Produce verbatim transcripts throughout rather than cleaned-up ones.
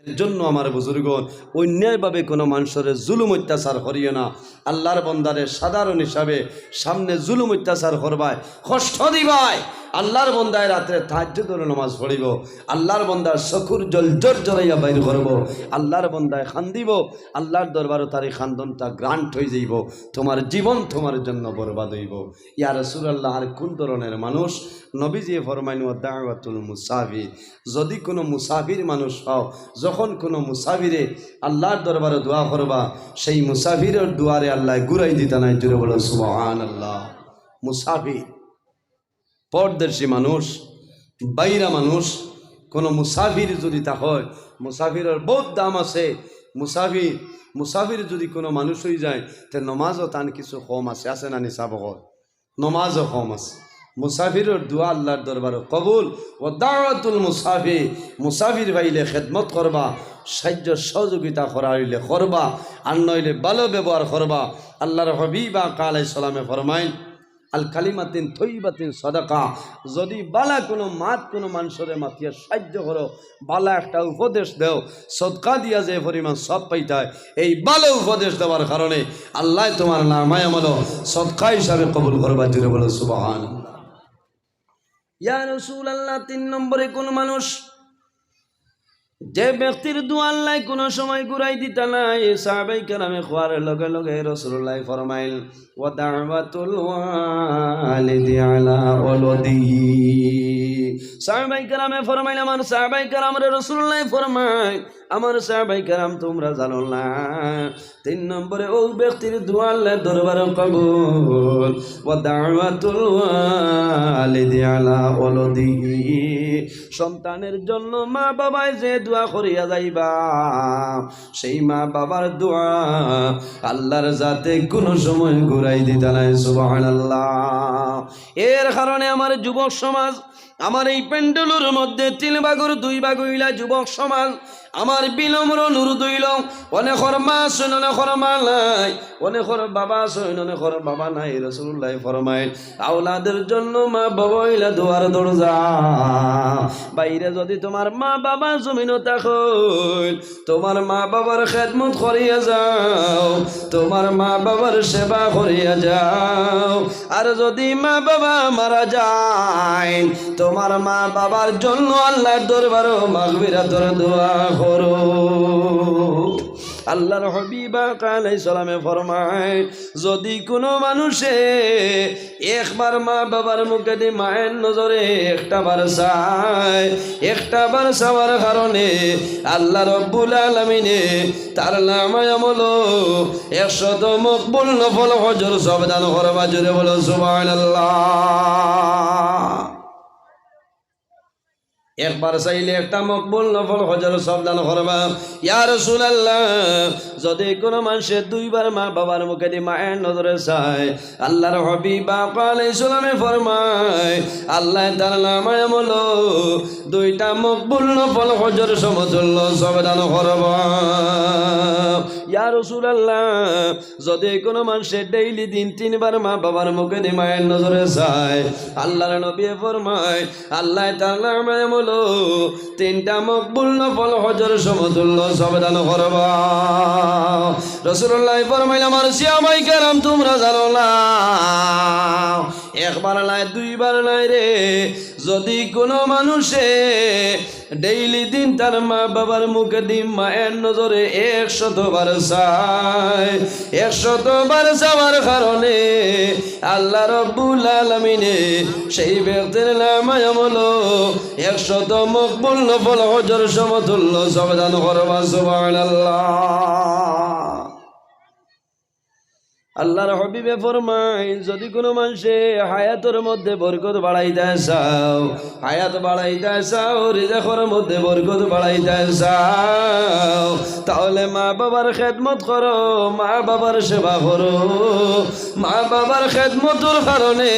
এর জন্য আমার বুজুর্গণ, অন্যায়ভাবে কোনো মানুষরে জুলুম অত্যাচার করিও না। আল্লাহর বন্দারে সাধারণ হিসাবে সামনে জুলুম অত্যাচার করবায়, কষ্ট দিবায়। আল্লাহর বন্দায় রাত্রে তাহাজ্জুদর নামাজ পড়িবো, আল্লাহর বন্দার চকুর জল জর জরাইয়া বাইর করবো, আল্লাহর বন্দায় কান্দিবো, আল্লাহর দরবারো তার এই কান্দনটা গ্রান্ট অইযাইবো, তোমার জীবন তোমার জন্য বরবাদ অইবো। ইয়া রাসূলুল্লাহ, আর কোন ধরনের মানুষ? নবীজি ফরমাইন, "ওয়া দাওয়াতুল মুসাফির।" যদি কোনো মুসাফির মানুষ পাও, যখন কোনো মুসাফিরে আল্লাহর দরবারো দোয়া করবা, সেই মুসাফিরর দোয়ারে আল্লায় ঘুরাই দিতা নায়। জোরে বলো সুবহানাল্লাহ। মুসাফির, পরদেশি মানুষ, বাইরা মানুষ, কোনো মুসাফির যদি তা হয়, মুসাফিরর বউত দাম আছে। মুসাফির, মুসাফির যদি কোনো মানুষ অইযায়, তে নমাজও তান কিছু কম আছে, আছে না নি সাব অকল? নমাজও কম আছে। মুসাফিরর দোয়া আল্লাহর দরবারো কবুল। ওয়া দাওয়াতুল মুসাফির, মুসাফির পাইলে খেদমত করবা, সাহায্য সহযোগিতা করা অইলে করবা, আর নইলে ভালো ব্যবহার করবা। আল্লাহর হাবিব আকা আলাইহিস সালামে ফরমাইন, "আল কালিমাতিন তৈবাতিন সদাকা।" যদি বালা কোনো মাত কোনো মানুষরে মাতিয়া সাহায্য করো, বালা একটা উপদেশ দেও, সদকা দিয়া যে পরিমাণ সওয়াব পাইতায়, এই ভালো উপদেশ দেওয়ার কারণে আল্লায় তোমার নামায় আমল সদকা হিসাবে কবুল করবা। জোরে বলো সুবহানাল্লাহ। ইয়া রাসূলুল্লাহ, তিন নম্বরে কোন মানুষ? যে ব্যক্তির দোয়া আল্লায় কোনো সময় ঘুরাই দিতা নায়। সাহাবায়ে কেরামে কওয়ার লগে লগে রাসূলুল্লায় ফরমাইল, "ওয়া দাওয়াতুল ওয়ালিদি আলা ওয়ালাদিহি।" সাহাবায়ে কেরামে ফরমাইল, আমার সাহাবায়ে কেরামরে রাসূলুল্লায় ফরমাইল, আমার সাহাবায়ে কেরাম, তোমরা জানো না, তিন নম্বরে অউ ব্যক্তির দোয়া আল্লাহর দরবারো কবুল। ওয়া দাওয়াতুল ওয়ালিদি আলা ওয়ালাদিহি, সন্তানের জন্য মা বাবায় যে দোয়া করিয়া যাইবা, সেই মা বাবার দোয়া আল্লাহর জাতে কোনো সময় ঘুরাই দিতা নায়। সুবহানাল্লাহ। এর কারণে আমার যুবক সমাজ, আমার এই প্যান্ডেলর মধ্যে তিন ভাগর দুই ভাগ অইলা যুবক সমাজ, আমার বিনম্র অনুরোধ অইল, অনেকর মা আছইন, অনেকর মা নাই, অনেকর বাবা আছইন, অনেকর বাবা নাই। রাসূলুল্লায় ফরমাইন, আওলাদের জন্য মা বাবা অইলা দোয়ার দরজা। বাইরে যদি তোমার মা বাবা জমিনো থাকইন, তোমার মা বাবার খেদমত করিয়া যাও, তোমার মা বাবার সেবা করিয়া যাও। আর যদি মা বাবা মারা যাইন, তোমার মা বাবার জন্য আল্লাহর দরবারো মাগফিরাতর দোয়া করো। আল্লাহর হাবিব আকা আলাইহিস সালামে ফরমাইন, যদি কোনো মানুষে একবার মা বাবার মুখেদি মায়ের নজরে একটা বার চায়, একটা বার চাওয়ার কারণে আল্লাহ রব্বুল আলামিনে তার নামায় আমলো একশত মকবুল নফল হজর সওয়াব দান করবা। জোরে বলো সুবহানাল্লাহ। একবার চাইলে একটা মকবুল নফল হজর সওয়াব দান করবা। ইয়া রাসূলুল্লাহ, যদি কোনো মানুষে দুইবার মা বাবার মুখেদি মায়ের নজরে চায়, আল্লাহর হাবিব আকা আলাইহিস সালামে ফরমায়, আল্লাহ তার নামায় আমলো দুইটা মকবুল নফল হজর সমতুল্য সওয়াব দান করবা। ইয়া রাসূলুল্লাহ, যদি কোনো মানুষে ডেইলি দিন তিনবার মা বাবার মুখেদি মায়ের নজরে চায়, আল্লাহর নবীয়ে ফরমায়, আল্লাহ তার নামায় আমলো তিনটা মকবুল নফল হজর সমতুল্য সওয়াব দান করবা। রাসূলুল্লায় ফরমাইলা, আমার সাহাবায়ে কেরাম, তোমরা জানো না, একবার নায়, দুইবার নায় রে, যদি কোনো মানুষে ডেইলি দিন তার মা বাবার মুখেদি মায়ের নজরে একশত বার চায়, একশত বার চাওয়ার কারণে আল্লাহ রব্বুল আলামিনে সেই ব্যক্তির নামায় আমলো একশত মকবুল নফল হজর সমতুল্য সওয়াব দান করবা। সুবহানাল্লাহ। আল্লাহর হাবিবে ফরমাইন, যদি কোনো মানুষে হায়াতর মধ্যে বরকত বাড়াইতা চাও, হায়াত বাড়াইতা চাও, রিজিকর মধ্যে বরকত বাড়াইতা চাও, তাহলে মা বাবার খেদমত করো, মা বাবার সেবা করো। মা বাবার খেদমতর কারণে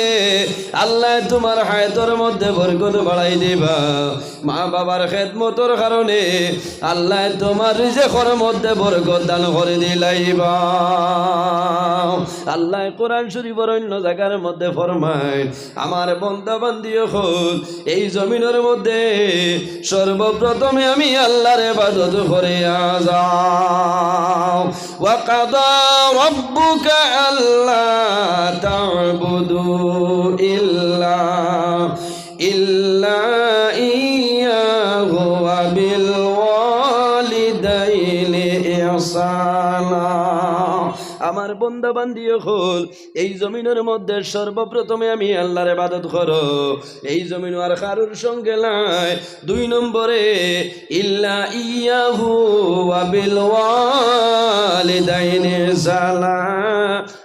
আল্লাহ তোমার হায়াতর মধ্যে বরকত বাড়াই দিবা। মা বাবার খেদমতর কারণে আল্লাহ তোমার রিজিকর মধ্যে বরকত দান করি দিলাইবা। আল্লায় কোরআন শরীফর অইন্য জাগার মধ্যে ফরমাইন, আমার বন্দা বান্দি অকল, এই জমিনর মধ্যে সর্বপ্রথমে আমি আল্লাহর ইবাদত করিয়া যাও। وقضى ربك ألا تعبدوا إلا إلا إياه وبالوالدين إحسانا। আমার বন্দা বান্দি অকল, এই জমিনর মধ্যে সর্বপ্রথমে আমি আল্লাহর ইবাদত করো, এই জমিন আর কারুর সঙ্গে নাই। দুই নম্বরে, ইল্লা ইয়াহু ওয়া বিল ওয়ালিদাইনি ইহসানা।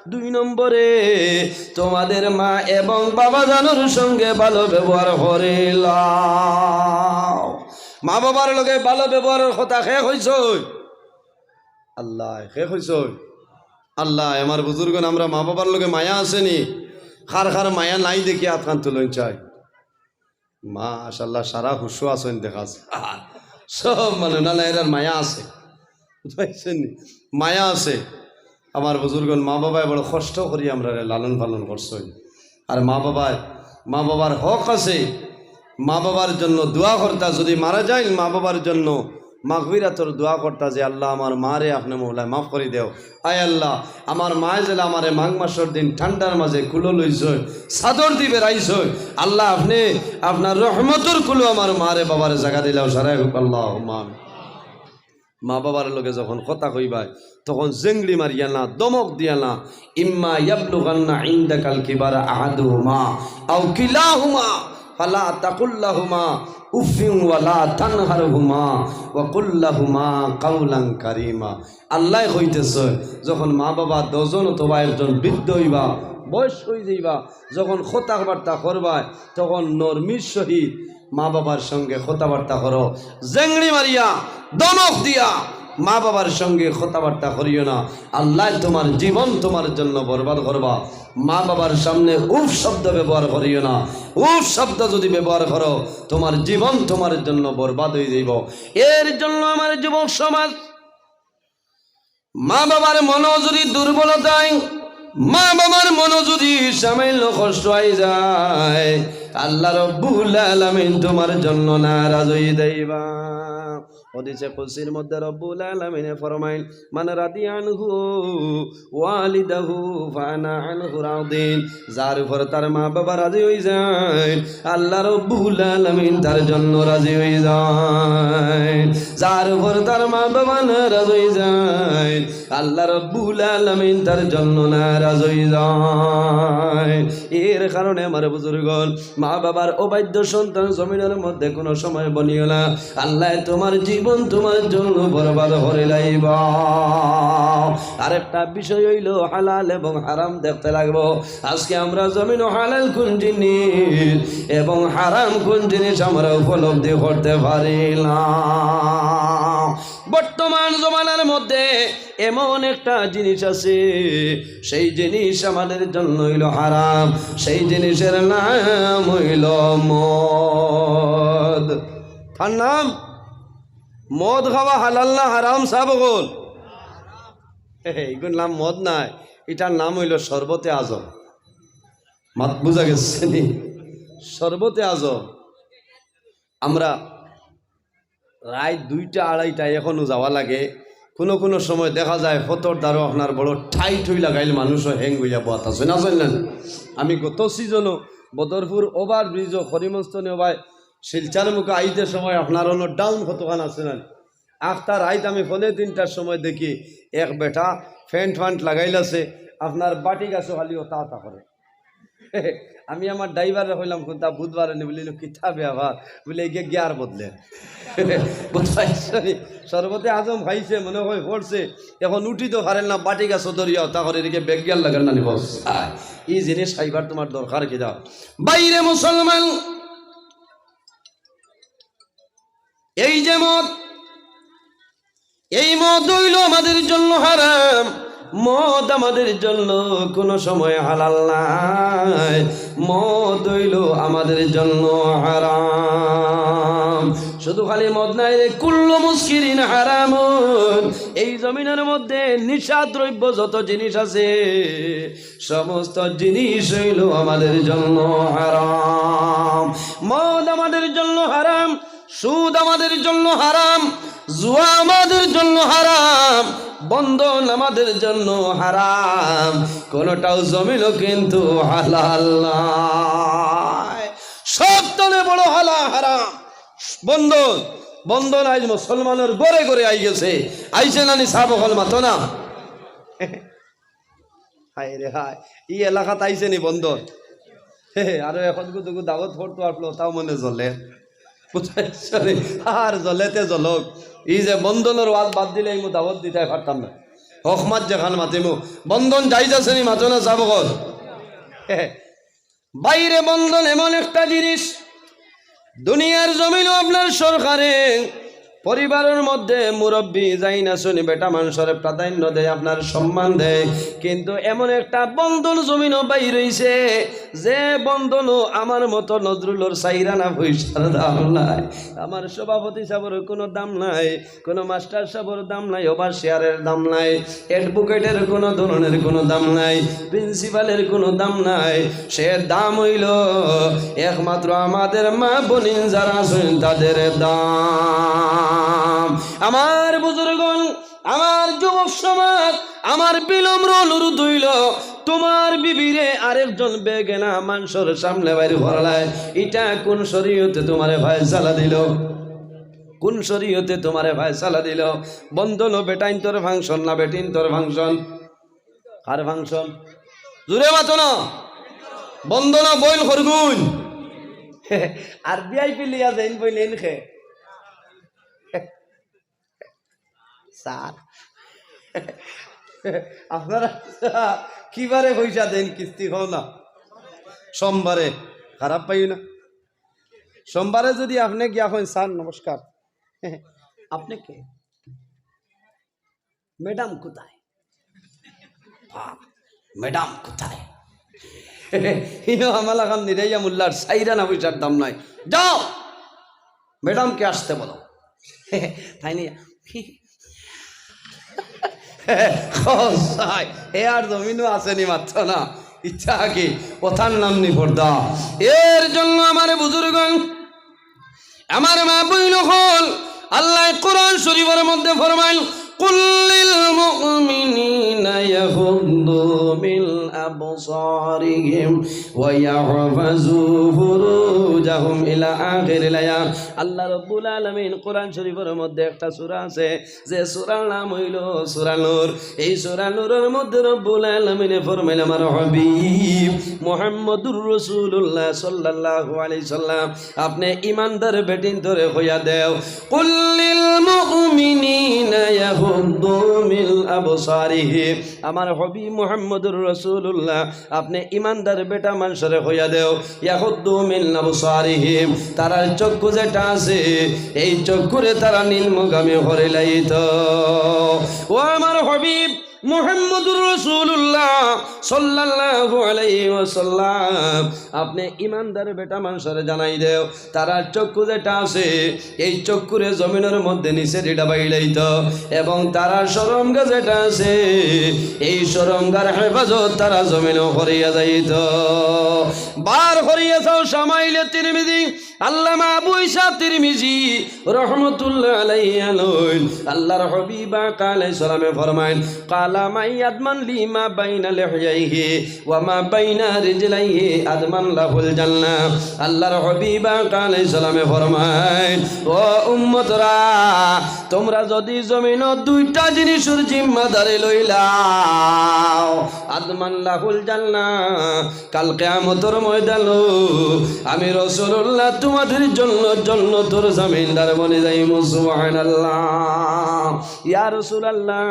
দুই নম্বরে, তোমাদের মা এবং বাবা জানোর সঙ্গে ভালো ব্যবহার করিলাও। মা বাবার লগে ভালো ব্যবহারর কথা কে কইছইন? আল্লায়। কে কইছইন? আল্লায়। আমার বুজুর্গন, আমরা মা বাবার লগে মায়া আছে নি? কার কার মায়া নাই দেখি আতখান তুলইন চাই। মাশাআল্লাহ, সারা হুশো আছইন দেখা যায়। সব মানুষ, না, না, এরার মায়া আছে। বুঝতে পারছেন নি? মায়া আছে। আমার বুজুর্গন, মা বাবায় বড় কষ্ট করি আমরারে লালন পালন করছইন। আর মা বাবায়, মা বাবার হক আছে, মা বাবার জন্য দোয়া করতা, যদি মারা যাইন মা বাবার জন্য মাগফিরাতর দোয়া করতা যে, "আল্লাহ, আমার মারে আপনে মওলায় মাফ করি দেও।" আয় আল্লাহ, আমার মায়ে যেলা আমারে মাঘ মাসর দিন ঠান্ডার মাঝে কুলো লইছইন, চাদর দি বেড়াইছইন, আল্লাহ, আপনে আপনার রহমতর কুলো আমার মারে বাবারে জাগা দিলাও, সারাই হোক, আল্লাহুম্মা আমিন। মা বাবার লগে যখন কথা কইবায়, তখন জেংড়ি মারিয়া না, ধমক দিয়া না, ইম্মা ইয়াবলুগান্না ইনদাকাল কিবারা আহাদুহুমা আও কিলাহুমা ফালা তাকুল লাহুমা উফফিন ওয়ালা তানহারহুমা ওয়া কুল লাহুমা কাওলান কারীমা। আল্লায় কইতেছইন, যখন মা বাবা দুইজন অথবা একজন বৃদ্ধ অইবা, বয়স অই যাইবা, যখন কথাবার্তা করবায়, তখন নরমির সহিত মা বাবার সঙ্গে কথাবার্তা করো। জেংড়ি মারিয়া, ধমক দিয়া মা বাবার সঙ্গে কথাবার্তা করিও না। আল্লায় তোমার জীবন তোমার জন্য বরবাদ করবা। মা বাবার সামনে উফ শব্দ ব্যবহার করিও না। উফ শব্দ যদি ব্যবহার করো, তোমার জীবন তোমার জন্য বরবাদ অই যাইবো। এর জন্য আমার যুবক সমাজ, মা বাবার মনো যদি দুর্বলতায়, মা বাবার মনো যদি সামান্য কষ্ট অই যায়, আল্লাহ রব্বুল আলামিন তোমার জন্য নারাজ অই যাইবা। হাদিসে কুদসির মধ্যে রব্বুল আলামিনে ফরমাইন, "মান রাদিয়া আনহু ওয়ালিদাহু ফাআনা আনহু রাদিন।" যার উপর তার মা বাবা রাজি অই যাইন, আল্লাহ রব্বুল আলামিন তার জন্য রাজি অই যাইন। যার উপর তার মা বাবা নারাজ অই যাইন, আল্লাহ রব্বুল আলামিন তার জন্য নারাজ অই যাইন। এর কারণে আমার বুজুর্গন, মা বাবার অবাধ্য সন্তান জমিনর মধ্যে কোনো সময় বনিও না। আল্লায় তোমার জীবন তোমার জন্য বরবাদ করি লাইবা। আরেকটা বিষয় অইলো, হালাল এবং হারাম দেখতে লাগবো। আজকে আমরা জমিনো হালাল কোন জিনিস এবং হারাম কোন জিনিস আমরা উপলব্ধি করতে পারি না। বর্তমান জমানার মধ্যে এমন একটা জিনিস আছে, সেই জিনিস আমাদের জন্য অইলো হারাম, সেই জিনিসের নাম অইলো মদ। তার নাম মদ খাওয়া হালাল না হারাম, সাব অকল? এগুর নাম মদ নায়, ইটার নাম অইলো শরবতে আজম। মাত বুঝা গেছে নি? শরবতে আজম। আমরা রাইত দুইটা আড়াইটায় এখনো যাওয়া লাগে। কোনো কোনো সময় দেখা যায় ফতর দারো আপনার বড় ঠাই ঠুই লাগাইল, মানুষও হ্যাং অইয়া বওয়াত আছে না, জানলেন? আমি গত সিজনও বদরপুর ওভার ব্রিজও করিমস্ত নেওয়ায় শিলচর মুখে আইতে সময় আপনার অনো ডাউন কতখান আছে না, আখতা রাইত আমি পৌনে তিনটার সময় দেখি এক বেটা প্যান্ট ফ্যান্ট লাগাইল আছে, আপনার বাটি গাছও খালি ওতা ওতা করে। আমি আমার ড্রাইভাররে কইলাম, "কুনটা বুধবারে নি?" বুলে, "কিতা ব্যাপার?" বুলে, "এগিয়ে গিয়ার বদলে।" বুঝতে পারছো নি? শরবতে আজম খাইছে, মনে হয় পড়ছে, এখন উঠি তো পারেন না, বাটি গাছও ধরিয়া ওতা করে, এদিকে ব্যাক গিয়ার লাগার না নি বস। আয়, এই জিনিস খাইবার তোমার দরকার কিতা? বাইরে মুসলমান, এই যে মদ, এই মদ অইলো আমাদের জন্য হারাম। মদ আমাদের জন্য কোনো সময় হালাল নায়। মদ অইলো আমাদের জন্য হারাম। শুধু খালি মদ নায় রে, কুল্লু মুসকিরিন হারামুন। এই জমিনের মধ্যে নিশা দ্রব্য যত জিনিস আছে, সমস্ত জিনিস হইল আমাদের জন্য হারাম। মদ আমাদের জন্য হারাম, সুদ আমাদের জন্য হারাম, জুয়া আমাদের জন্য হারাম, বন্ধন আমাদের জন্য হারাম। কোনোটাও জমিনও কিন্তু হালাল নয়। সব তনে বড় হালা হারাম বন্ধন। বন্ধন আইজ মুসলমানর ঘরে ঘরে আই গেছে। আইছে নানি সাব অকল মাতো না? হায় রে হায়, ই এলাকাত আইছে নি বন্ধন? হে, আরো এখন কুতুকু দাওয়াত পড়তো আসলো, তাও মনে জ্বলে। বুঝাইছনি? আর জ্বলেতে জ্বলক। ই যে বন্ধনর ওয়াজ বাদ দিলে ইমু দাওয়াত দিতায় পারতাম না। হক মাত যেখান মাতিমু, বন্ধন জাইজ আছে নি মাতো না সাব অকল? হে, ভাইরে, বন্ধন এমন একটা জিনিস, দুনিয়ার জমিনও আপনার সরকারে, পরিবারর মধ্যে মুরব্বি যাইন আছইন, বেটা মানষরে প্রাধান্য দেয়, আপনার সম্মান দেয়, কিন্তু এমন একটা বন্ধন জমিনও বাইর অইছে, যে বন্ধনও আমার মতো নজরুলর চাইরানা পয়সার দাম নাই, আমার সভাপতি সাবর কোনো দাম নাই, কোনো মাস্টার সাবর দাম নাই, ওভারসিয়ারের দাম নাই, অ্যাডভোকেটের কোনো ধরনের কোনো দাম নাই, প্রিন্সিপালের কোনো দাম নাই। সে দাম অইল একমাত্র আমাদের মা বইন যারা আছইন তাদের দাম। আমার বুজুর্গণ, আমার যুবক সমাজ, আমার বিনম্র অনুরোধ অইল, তোমার বিবিরে আরেকজন বেগানা মানষর সামনে বাইর করলায়, ইটা কোন শরীয়তে তোমারে ফয়সালা দিল? কোন শরীয়তে তোমারে ফয়সালা দিল? বন্ধনও বেটাইন্তর ফাংশন না বেটিন্তর ফাংশন? কার ফাংশন? জুরে মাতো না। বন্ধনও বইন করগুন। আর ভিআইপি লইয়া যাইন বইন এইন খে। স্যার, আপনারা কিবারে পয়সা দেন কিস্তি কও না? সোমবারে। খারাপ পাইও না। সোমবারে যদি আপনে গিয়া কইন, "স্যার, নমস্কার।" "আপনি কে? ম্যাডাম কোথায়?" বাহ, ম্যাডাম কোথায়? ইনো আমার লাখান নিরাইয়া মোল্লার চাইরানা পয়সার দাম নাই। যাও, ম্যাডামকে আসতে বলো। তাই নি? ও সাই, এ আর জমিনও আছে নি মাতো না। ইচ্ছা কি? কথার নাম নি পর্দা। এর জন্য আমার বুজুর্গণ, আমার মা বইন অকল, আল্লায় কোরআন শরীফর মধ্যে ফরমাইল, "কুল্লিল মুমিনিনা ইয়াগুদ্দু মিন আবসারিহিম ওয়া ইয়াহফাজু ফুরুজাহুম" ইলা আখিরিল আয়াত। আল্লাহ রব্বুল আলামিন কোরআন শরীফর মধ্যে একটা সূরা আছে, যে সূরার নাম অইল সূরা নূর। এই সূরা নূরর মধ্যে রব্বুল আলামিনে ফরমাইল, "আমার হাবিব মুহাম্মদুর রাসূলুল্লাহ সাল্লাল্লাহু আলাইহি সাল্লাম, আপনে ইমানদার বেটিন্তরে কইয়া দেও, কুল্লিল মুমিনিনা ইয়াগুদ্দু মিন আবসারিহিম।" আমার হাবিব মুহাম্মদুর রাসূলুল্লাহ, আপনে ইমানদার বেটা মানষরে কইয়া দেও, ইয়াগুদ্দু মিন আবসারিহিম, তারার চক্ষু যেটা আছে, এই চক্ষুরে তারা নিম্নগামী করিলাইতো। ও আমার হাবিব মুহাম্মদুর রাসূলুল্লাহ সাল্লাল্লাহু আলাইহি ওয়াসাল্লাম, আপনে ইমানদার বেটা মানষরে জানাই দেও, তারার চক্ষু যেটা আছে, এই চক্ষুরে জমিনর মধ্যে নিচে দিডা বাইলাইতো, এবং তারার শরমগা যেটা আছে, এই শরমগার হেফাজত তারা জমিনও করিয়া যাইতো। বার করিয়া চাও শামাইলে তিরমিজি, আল্লামা আবু ইসা তিরমিজি রহমতুল্লাহ আলাইহি আনইন, আল্লাহর হাবিব আকা আলাইহিস সালামে ফরমাইন, "ক্বালা মান ইয়াদমান লি মা বাইনা লিহইয়াইহি ওয়া মা বাইনা রিজলাইহি আদমান লাহুল জান্নাহ।" আল্লাহর হাবিব আকা আলাইহিস সালামে ফরমাইন, "ও উম্মতরা, তোমরা যদি জমিনো দুইটা জিনিসর জিম্মাদারি লইলাও, আদমান লাহুল জান্নাহ, কাল কিয়ামতর ময়দানো আমি রাসূলুল্লাহ তোমাদের জন্য জন্নতর জামিনদার বনি যাইমু।" সুবহানাল্লাহ। ইয়া রাসূলুল্লাহ,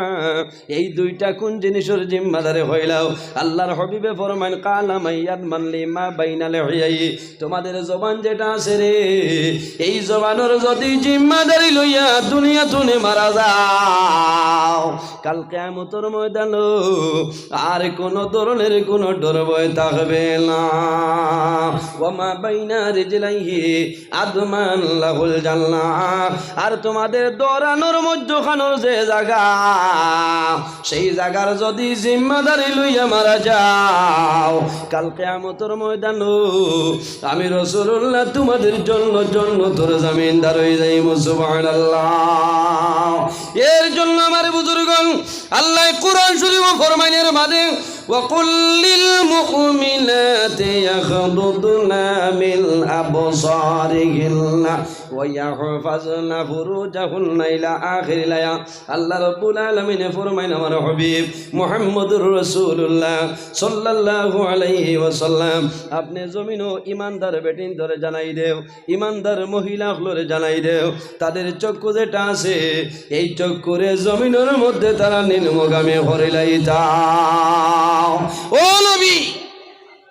এই দুইটা কোন জিনিসর জিম্মাদারি কইলাও? আল্লাহর হাবিবে ফরমাইন, "ক্বালা মান ইয়াদমান লি মা বাইনা লিহইয়াইহি।" তোমাদের জবান যেটা আছে রে, এই জবানর যদি জিম্মাদারি লইয়া দুনিয়া তুনে মারা যাও, কাল কিয়ামতর ময়দানো আর কোনো ধরনের কোনো ডর ভয় থাকবে না। ওয়ামা বাইনা রিজলাইহি আদমান লাহুল জান্নাহ। আর তোমাদের দৌড়ানোর মধ্যখানোর যে জাগা, সেই জাগার যদি জিম্মাদারি লইয়া মারা যাও, কাল কিয়ামতর ময়দানো আমি রাসূলুল্লাহ তোমাদের জন্য জন্নতর জামিনদার হয়ে যাইমু। সুবহানাল্লাহ। এর জন্য আমার বুজুর্গণ, আল্লাহ কোরআন শরীফ ফরমাইনের মাঝে, "ওয়াকুল লিল মুমিনাতি ইয়াগদুদনা মিন আবসারিহিন্না ওয়া ইয়াহফাজনা ফুরুজাহুন্না" ইলা আখিরিল আয়াত। আল্লাহ রাব্বুল আলামিনে ফরমাইন, আমার হাবিব মুহাম্মদুর রাসূলুল্লাহ সাল্লাল্লাহু আলাইহি ওয়াসাল্লাম, আপনি জমিনো ইমানদার বেটিন্তরে জানাই দেও, ইমানদার মহিলা অকলরে জানাই দেও, তাদের চক্ষু যেটা আছে, এই চক্ষুরে জমিনর মধ্যে তারা নিম্নগামী করিলাইতা। ও নবী,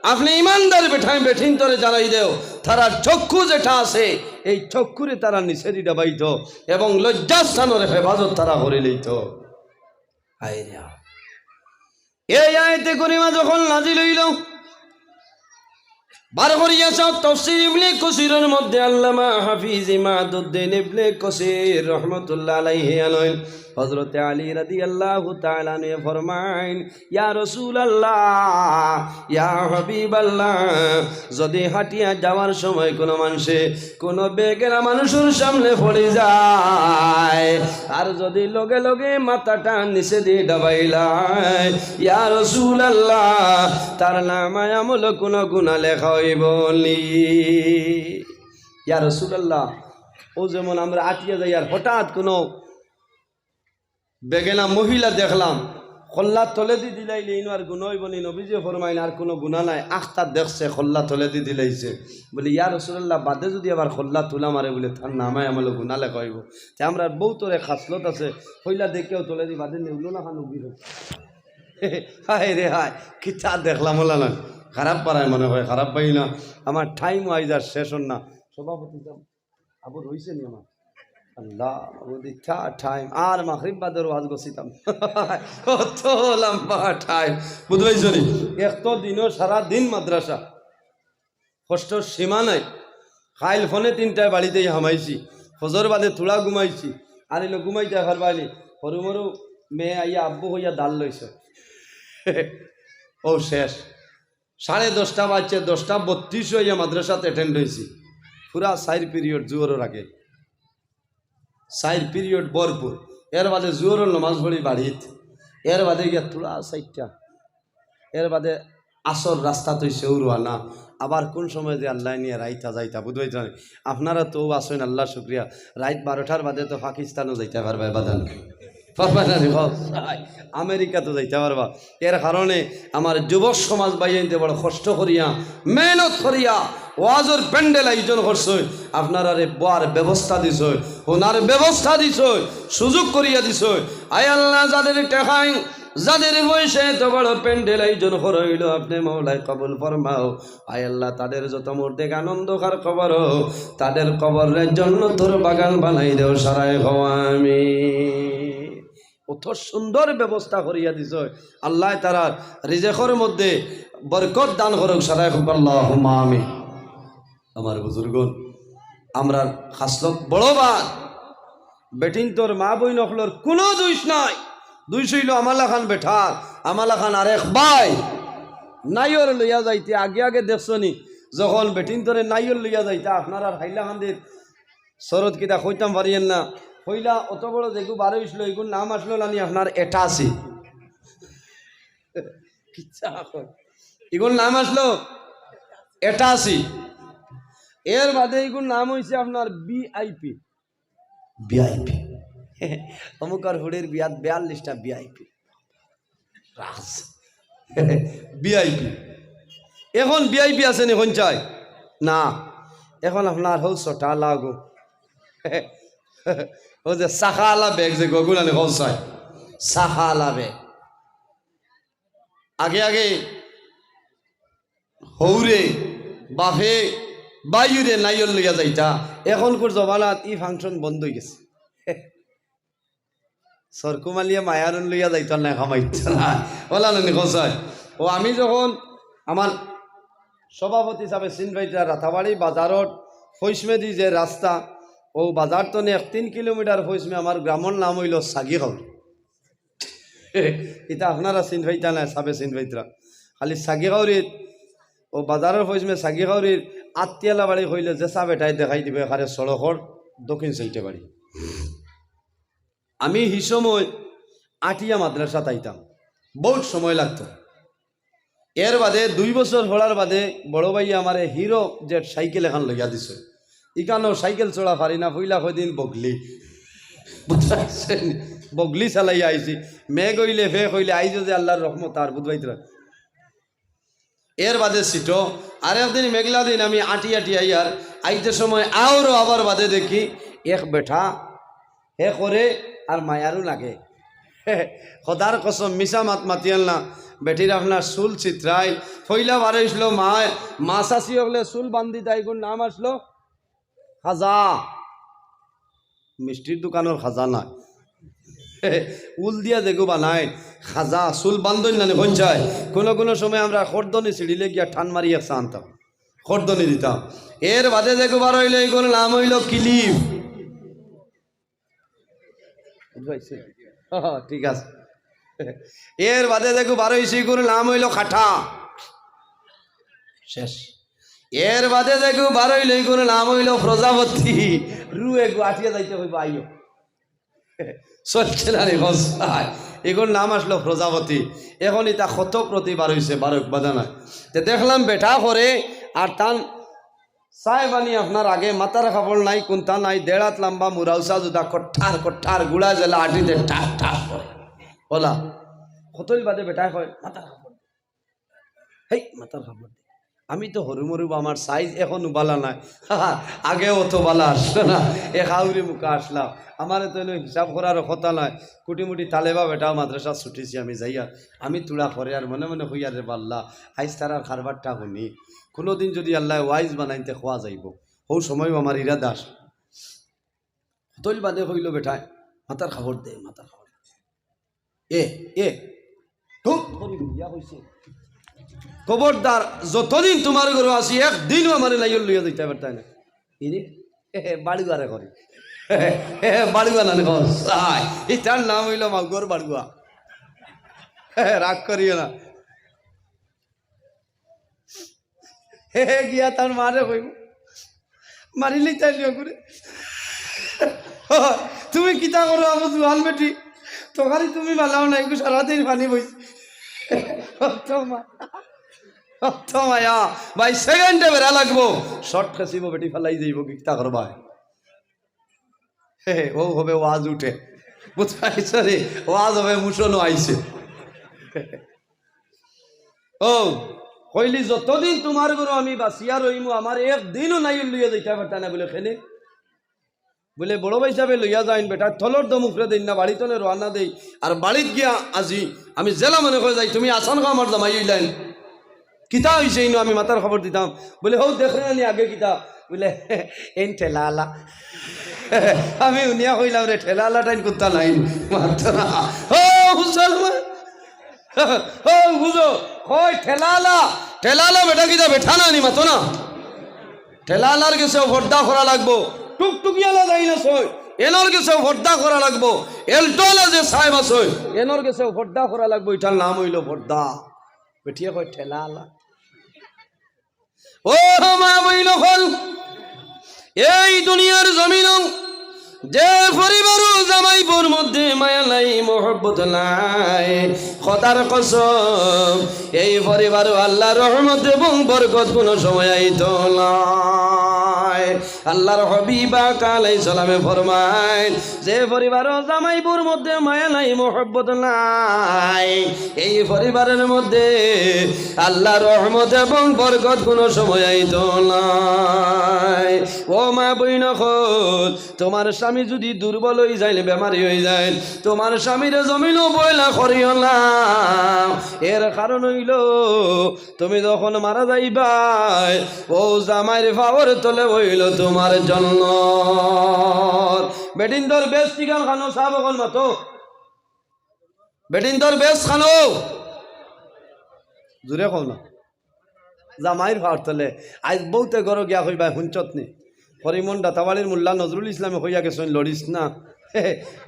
আপনি ইমানদার বেটাইন বেটিন্তরে জানাই দেও, তারার চক্ষু যেটা আছে, এই চক্ষুরে তারা নিচেদি ডাবাইতো এবং লজ্জাস্থানর হেফাজত তারা করিলাইতো। হায় রে হায়। এই আয়াতে করিমা যখন নাজিল হইল, বার করিয়া চাও, তফসির ইবনে কসিরের মধ্যে আল্লামা হাফিজ ইমাদুদ্দিন ইবনে কসির রহমতুল্লাহ আলাইহি আনইন, হযরতে আলী রাদিয়াল্লাহু তাআলা আনহু ফরমাইন, ইয়া রাসূলুল্লাহ, ইয়া হাবিবাল্লাহ, যদি হাঁটিয়া যাওয়ার সময় কোনো মানষে কোনো বেগেনা মানুষর সামনে পড়ি যায়, আর যদি লগে লগে মাথাটা নিচেদি ডাবাইলায়, ইয়া রাসূলুল্লাহ, তার নামায় আমলো কোনো গুনা লেখা হইব নি। ইয়া রাসূলুল্লাহ, ও যেমন আমরা আটিয়া যাই আর হঠাৎ কোনো বেগেনা মহিলা দেখলাম, কল্লা তলেদি দিলাইলে ইনো আর গুনা হইব নি? নবীজি ফরমাইন, আর কোনো গুনা নাই। আখতা দেখছে, কল্লা তলেদি দিলাইছে। বলি, ইয়া রাসূলুল্লাহ, বাদে যদি আবার কল্লা তুলা মারে, বলে, তার নামায় আমলো গুনা লেখা হইব। তে আমরার বউতরে খাসলত আছে, কইলা দেখিয়াও তলেদি বাদে নেউলো না খানো গিরো। হায় রে হায়, কিতা দেখলাম ওলা না। খারাপ পারায় মনে হয়, খারাপ পাই না। আমার টাইমও আইজ আর শেষ হন না। সভাপতি সাহেব, আবু রইছে নি আমার? আল্লাহ, আবু দিতা টাইম। আর মাগরিব বাদর ওয়াজ গছিতাম। কত লম্বা টাইম। বুঝবাইছো নি? এক তো দিনও সারা দিন মাদ্রাসা। কষ্টর সীমা নাই। কাইল ফোনে তিনটায় বাড়িতে হামাইছি। ফজর বাদে থুড়া ঘুমাইছি। আর এলো ঘুমাইতে পারবায়নি। হরু মরু মেয়ে আইয়া আব্বু হইয়া দাল লইছে। ও শেষ। সাড়ে দশটা বাজছে, দশটা বত্রিশ হইয়া মাদ্রাসাত অ্যাটেন্ড হইছি। পুরা চাইর পিরিয়ড জুহরর আগে। চাইর পিরিয়ড ভরপুর। এর বাদে জুহরর নমাজ পড়ি বাড়িত। এর বাদে গিয়া থুড়া চাইরটা। এর বাদে আসর রাস্তাত অইছে রওয়ানা। আবার কোন সময় যে আল্লায় নিয়া রাইতা যাইতা, বুঝবাইছো নি? আপনারা তো আছইন, আল্লাহর শুকরিয়া। রাইত বারোটার বাদে তো পাকিস্তানও যাইতা পারবা, বাদান। পারবা না নি? কও। আমেরিকাত যাইতা পারবা। এর কারণে আমার যুবক সমাজ ভাইয়াইন্তে বড় কষ্ট করিয়া, মেহনত করিয়া ওয়াজর প্যান্ডেল আয়োজন করছইন। আপনারারে বওয়ার ব্যবস্থা দিছইন, হুনার ব্যবস্থা দিছইন, সুযোগ করিয়া দিছইন। আয় আল্লাহ, যাদের টেকায়, যাদের পয়সায় এত বড় প্যান্ডেল আয়োজন করা হইল, আপনে মাওলায় কবুল ফরমাও। আয় আল্লাহ, তাদের যত মুর্দেগান অন্ধকার কবর, তাদের কবররে জন্নতর বাগান বানাই দেও, সারায় কও আমিন। অত সুন্দর ব্যবস্থা করিয়া দিছইন। আল্লায় তারার রিজেকর মধ্যে বরকত দান করউক, সারায় কউক আল্লাহুম্মা আমিন। আমার বুজুর্গন, আমরার খাসলত বড় বাদ, বেটিন্তর মা বইন অকলর কুনু দুষ নাই। দুষ অইলো আমার লাখান বেটার, আমার লাখান আরেক ভাই। নাইওর লইয়া যাইতে আগে আগে দেখছো নি, যখন বেটিন্তরে নাইওর লইয়া যাইতা, আপনারার হাইলাকান্দির শরত কিতা কইতাম পারিয়েন না। কইলা অত বড় যেগু বারো ইসলো, ইগুর নাম আসলো নানি আপনার এটাসি। কিচ্ছা কয়। ইগুর নাম আসলো এটাসি। এর বাদে ইগুর নাম হইছে আপনার ভিআইপি। ভিআইপি। অমুকর হুড়ির বিয়াত বিয়াল্লিশটা ভিআইপি। রাজ। ভিআইপি। এখন ভিআইপি আছে নি কোন চাই? না। এখন আপনার হউ ছটা লাগো। ও যে চাকাআলা ব্যাগ যে গগুলানি কোন চাই? চাকাআলা ব্যাগ। আগে আগে হউরে, বাফে, বাইরে নাইওর লইয়া যাইতা। এখনকুর জমানাত ই ফাংশন বন্ধ হই গেছে। সরকুমালিয়ে মায়ারুন লইয়া যাইতো না, কামাইতো না। ওলা নানি কসাই। ও আমি যখন আমার সভাপতি সাবে সিনফাইতরা রাতাবাড়ি বাজারর ফৈসমেদি যে রাস্তা, ও বাজার তনে এক তিন কিলোমিটার ফৈসমে আমার গ্রামর নাম অইলো সাগি গাউরি। ইতা আপনারা সিনফাইতা না, সাবে সিনফাইতরা। খালি সাগি গাউরির, ও বাজারর ফৈসমে সাগি গাউরির আত্তিয়ালা বাড়ি কইলে যে সাবে এটাই দেখাই দিবে, এখানে সড়কর দক্ষিণ সাইডে বাড়ি। আমি হি সময় আটিয়া মাদ্রাসাত আইতাম, বউত সময় লাগতো। এর বাদে দুই বছর পড়ার বাদে বড় ভাইয়ে আমারে হিরো জেট সাইকেল এখান লইয়া দিছে। ইখানো সাইকেল চড়া পারি না, পইলা কয়দিন বগলি। বুঝছইন? বগলি চালাইয়া আইছি। মেঘ অইলে ফেক অইলে আইজো যে আল্লার রহমত আর বুঝবাইতরা। এর বাদে সিটো, আর একদিন মেঘলা দিন আমি আটি আটি আইয়ার, আইতে সময় আওরো আবার বাদে দেখি এক বেটা, হে করে আর মায়ারু লাগে। খোদার কসম, মিছা মাত মাতিয়াল না। বেটির আপনার চুল ছিতরাইল, পইলা বারইছিল মায়, মা চাচি অকলে চুল বান্ধিতা, ইগুর নাম আছলো খাজা। মিষ্টির দোকানর খাজা নায়, উল দিয়া যেগু বানাইন খাজা, চুল বান্ধইন নানি কইন চাই। কোনো কোনো সময় আমরা খরদনি ছিঁড়িলে গিয়া টান মারি এক চা আনতাম, খরদনি দিতাম। এর বাদে যেগু বারইলো, ইগুর নাম অইলো কিলিপ। বুঝবাইছে? ঠিক আছে। এর বাদে যেগু বারইছে, ইগুর নাম অইলো কাটা। শেষ। এর বাদে যেগু বারইলো, ইগুর নাম অইলো প্রজাপতি। রু এগু আটিয়া যাইতে কইবো, আইও। চলছে না রে বস্তায়। ইগুর নাম আছলো প্রজাপতি। এখন ইতা কত প্রতি বারইছে, বারউক বাধা নাই। তে দেখলাম বেটা করে আর তান চায় পানি আপনার আগে মাথার কাপড় নাই, কুন্তা নাই, দেড় হাত লম্বা মুরাউসা জুতা কট্টার কট্টার গুড়া জেলা আটিতে টাক টাক করে। ওলা, কতইল বাদে বেটায় কয়, "মাথার কাপড় দে।" হেই, মাথার কাপড় দে। আমি তো হরু মরু বা আমার সাইজ এখনো বালা নাই। আগে অত বালা আছলো না। এক আউরি মুখা আছলাম। আমারে তো এনে হিসাব করার কথা নাই। কুটি-মুটি তালেবা বেটা মাদ্রাসা ছুটিছি আমি যাইয়া। আমি তুড়া করে আর মনে মনে কইয়ার, "রে বাল্লা, আইজ তারার কারবারটা হুনি।" কোনোদিন যদি আল্লায় ওয়াইজ বানাইন তে কওয়া যাইবো। হউ সময়ও আমার ইরাদা আছে। কতইল বাদে কইলো বেটায়, "মাথার কাপড় দে, মাথার কাপড় দে।" এ, এ, ধুপ করি দিয়া কইছে, "খবরদার, যতদিন তুমার ঘরো আছি, একদিনও আমারে নাইওল লইয়া যাইতায় পারতায় না।" ইরে, হে, হে, বাড়ুয়ারে করি। হে, হে, বাড়ুয়া নানি কস। আয়, ইটার নাম অইলো মাউগর বাড়ুয়া। হে, হে, রাগ করিও না। হে, হে, গিয়া তার মারে কইবো, মারিলিতাইলিও করে। "তুমি কিতা করো, আমার জুয়ান বেটি? তরকারি তুমি বালাও নাই, এগু সারাদিন পানি বইছে।" অত মা-, অত মায়া, ভাই, সেকেন্ডে বেড়া লাগবো। শর্ট খেসিবো, বেটি ফালাই যাইবো, কিতা করবায়? হে, হে, ও হবে ওয়াজ উঠে। বুঝতে পারছো রে? ওয়াজ হবে, মুসনও আইছে। ও, কইলি, "যতদিন তুমার ঘরো আমি বাঁচিয়া রইমু, আমারে একদিনও নাইওল লইয়া যাইতায় পারতায় না।" বুলে, "কেনে?" বুলে, "বড় ভাইসাবে লইয়া যাইন বেটা, তলর দম উপরে দেইন না, বাড়ি তনে রওয়ানা দেই। আর বাড়িত গিয়া আজি আমি যেলা মনে কয় যাই, তুমি আছান খাও আমার জামাই অইলাইন।" "কিতা অইছে ইনো আমি মাথার কাপড় দিতাম?" বুলে, "হউ দেখরে আনি আগে কিতা?" বুলে, "এইন ঠেলা আলা।" আমি হুনিয়া কইলাম, "রে, ঠেলা আলা টাইন কুত্তা নাই।" মাতো না। ও মুসলমান, ও বুঝো, কয় ঠেলা আলা, ঠেলা আলা বেটা কিতা বেটা না নি, মাতো না। ঠেলা আলার গেছেও পর্দা করা লাগবো, টুকটুকি আলা যাই না সই, এনর গেছেও পর্দা করা লাগবো, এল্টো আলা যে সাহেব আছে, এনর গেছেও পর্দা করা লাগবো, ইটার নাম অইলো পর্দা। বেটিয়ে কয়, "ঠেলা আলা।" ও মা বইন অকল, এই দুনিয়ার জমিনো যে পরিবারও জামাই বউর মধ্যে মায়া নাই, মহব্বত নাই, খোদার কসম, এই পরিবারও আল্লার রহমত এবং বরকত কোনো সময় আইতো নায়। আল্লার হাবিব পাক আলাইহিস সালামে ফরমাইন, যে পরিবারও জামাই বউর মধ্যে মায়া নাই, মহব্বত নাই, এই পরিবারের মধ্যে আল্লার রহমত এবং বরকত কোনো সময় আইতো নায়। ও মা বইন অকল, তুমার স্বামী যুদি দুর্বল অইযাইন, বেমারি অইযাইন, তুমার স্বামীরে জমিনো বয়লা করিও না। এর কারণ অইলো, তুমি যখন মারা যাইবায়, অউ জামাইর পাওর তলে অইলো তুমার জন্নত। বেটিন্তর বেস্তিখান খানো সাব অকল মাতো। বেটিন্তর বেশ খানো। জুরে কও না। জামাইর ফাড় তলে। আইজ বউতে ঘরো গিয়া কইবায়, হুনছত নি? করিমন দাতাবাড়ির মোল্লা নজরুল ইসলামে কইয়া গেছইন, "লড়িস না।"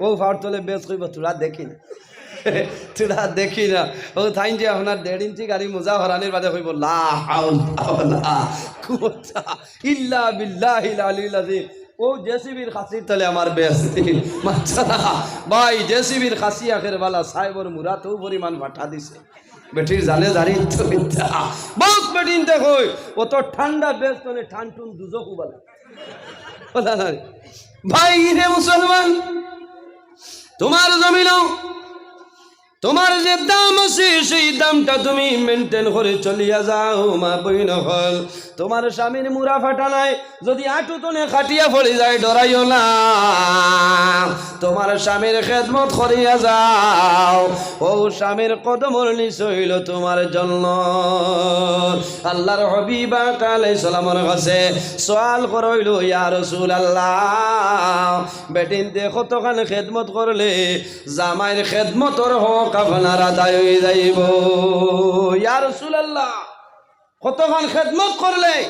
ও ফাড় তলে বেশ কইবো, "তোরা দেখি না।" তোরা দেখি না। ও তাইন যে আপনার দেড় ইঞ্চি গাড়ি মোজা হরানির বাদে কইবো, "লা হাওলা ওয়ালা কুওয়াতা ইল্লা বিল্লাহিল আলিয়্যিল আযীম।" ও জেসিবির খাসির তলে আমার বেশ। মাশাআল্লাহ। ভাই, জেসিবির খাসি আখের বালা সাহেবর মুরাত ও পরিমাণ ফাটা দিছে। বেটির জানে জারি তো মিথ্যা। বউত বেটিন্তে কই, অত ঠান্ডা বেশ তলে ঠান টুন দুজখ উবালা। কথা নাই। ভাই রে মুসলমান, তোমার জমিনো তোমার যে দাম আছে, সেই দামটা তুমি maintain করি চলিয়া যাও, মা বইন অকল। তোমার স্বামীর মুরা ফাটা নাই, যদি আটু তনে খাটিয়া পড়ি যায়, ডরাইও না। তোমার স্বামীর খেদমত করিয়া যাও, ও স্বামীর কদমর নিচে অইলো তোমার জন্য। আল্লাহর হাবিব আকা আলাইহিস সালামর কাছে সওয়াল করা অইলো, "ইয়া রাসূলুল্লাহ, বেটিন্তে কতখান খেদমত করলে জামাইর খেদমতর হক আপনার আদায় অই যাইবো?" ইয়া রাসূলুল্লাহ, কতখান খেদমত করলে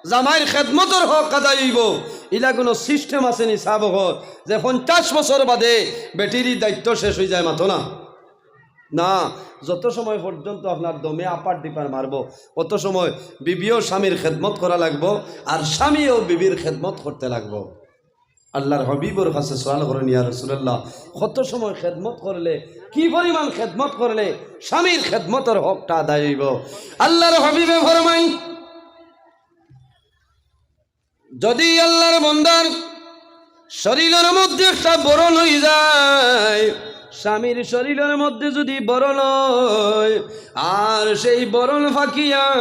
জামাইর খেদমতর হক আদায় অইবো? ইলা কুনু system আছে নি সাব অকল, যে পঞ্চাশ বছর বাদে বেটির ই দায়িত্ব শেষ অই যায়? মাতো না। না, যত সময় পর্যন্ত আপনার দমে আপার ডিপার মারবো, অত সময় বিবিও স্বামীর খেদমত করা লাগবো, আর স্বামীও বিবির খেদমত করতে লাগবো। আল্লাহর হাবিবর কাছে সওয়াল করেন, "ইয়া রাসূলুল্লাহ, কত সময় খেদমত করলে, কি পরিমাণ খেদমত করলে স্বামীর খেদমতর হকটা আদায় অইবো?" আল্লাহর হাবিবে ফরমাইন, যদি আল্লাহর বন্দার শরীলর মধ্যে একটা বরন অই যায়, স্বামীর শরীলর মধ্যে যদি বরন অয়, আর সেই বরন ফাকিয়া